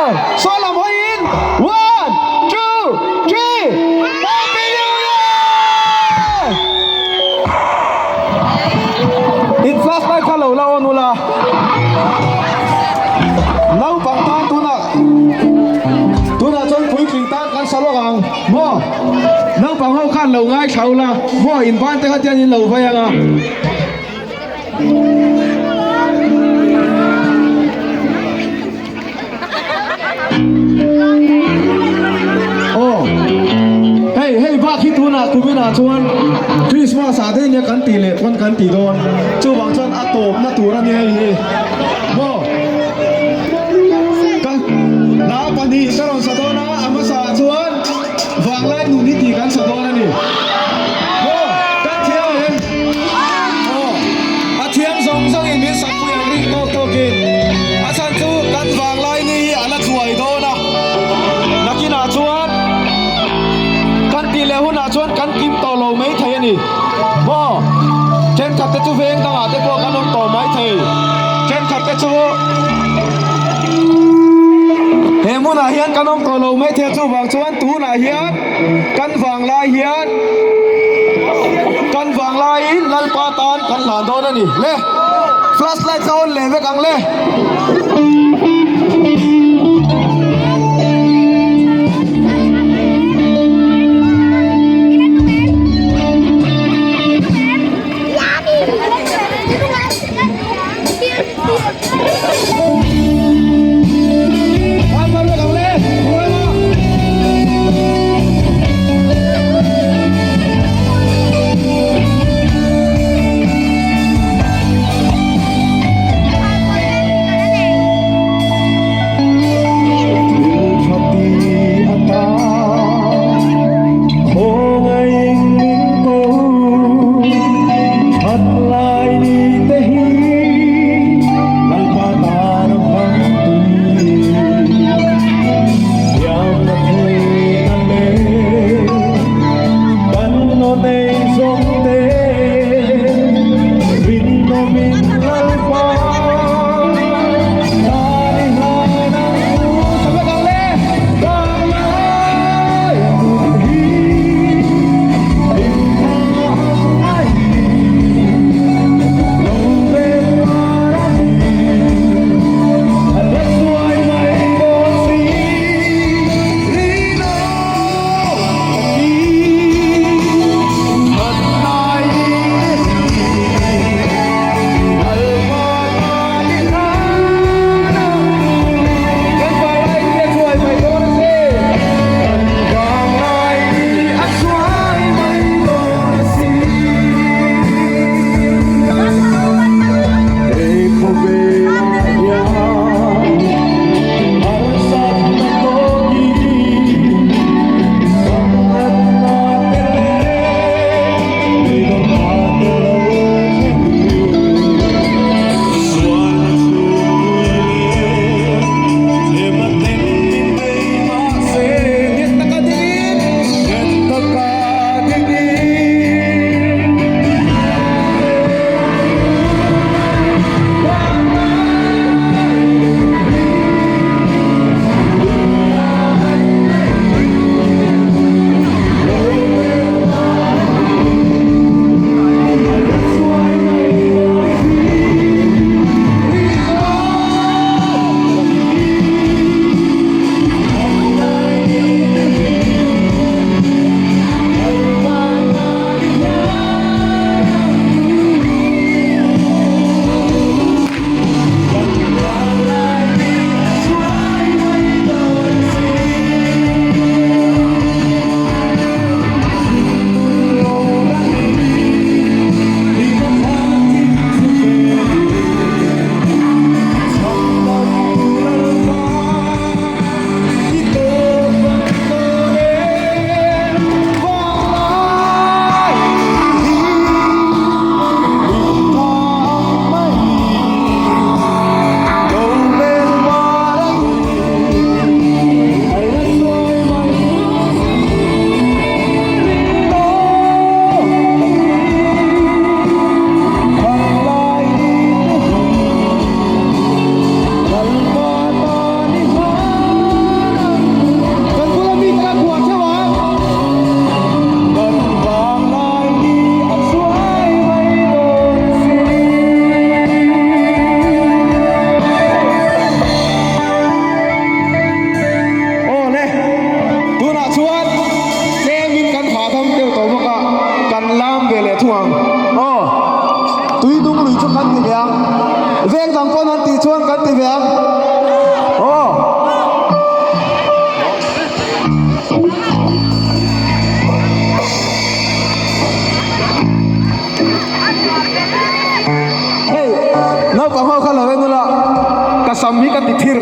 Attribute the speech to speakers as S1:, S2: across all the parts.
S1: Saw lam hawiin one, two, three, Happy New Year! In flashlight kha lo la awn ula. Naupang tan tunah tunah chuan puitling tan kan sa lawk ang maw? Naupang ho khan lo ngaithla ula maw? In ban te kha tian in lo vai ang a. Aw hei hei bak hi tunah kuminah chuan Christmas ah te nia kan tih leh pawn kan ti dawn chuvang chuan a tawpna tur a nia hei hi maw ka hla pahnih ka rawn sa dawn a a hmasa ah chuan vanglai nun hi tih kan sa dawn a ni maw kan thiam em aw a thiam zawng zawng in min sak pui ang ring tawk tawk in a chhan chu kan vanglai ni hi a la thuai dawn a nakinah chuan kan tih leh hunah chuan kan kim tawh lo mai thei a ni maw thenkhat te chu veng dangah te pawh kan awm tawh mai thei thenkhat te chu he hmunah hian kan awm tawh lo mai thei a chuvang chuan tunah hian kan vanglai hian kan vanglaiin Lalpa tan kan hlan dawn a ni le flashlight kha on leh vek ang le.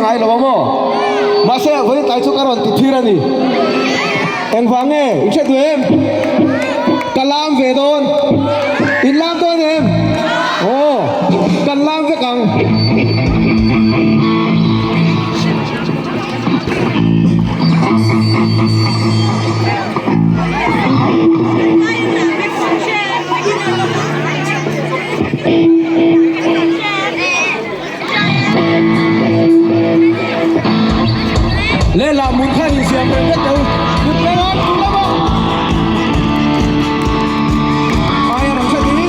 S1: ngai lo a maw? Mahse vawi tlai chu ka rawn ti thir a ni. Engvang nge i hre duh em? Ka lam ve dawn. In lam dawn em? Aw, kan lam vek ang. Lehlam mun kha insiam reng vek teh u. Kut leh a, kut lama. Aia rang hret hi.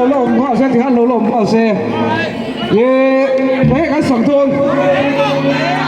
S1: lo la awm nghal se tikhan lo la awm nghal se. Ye, hei kan sak dawn.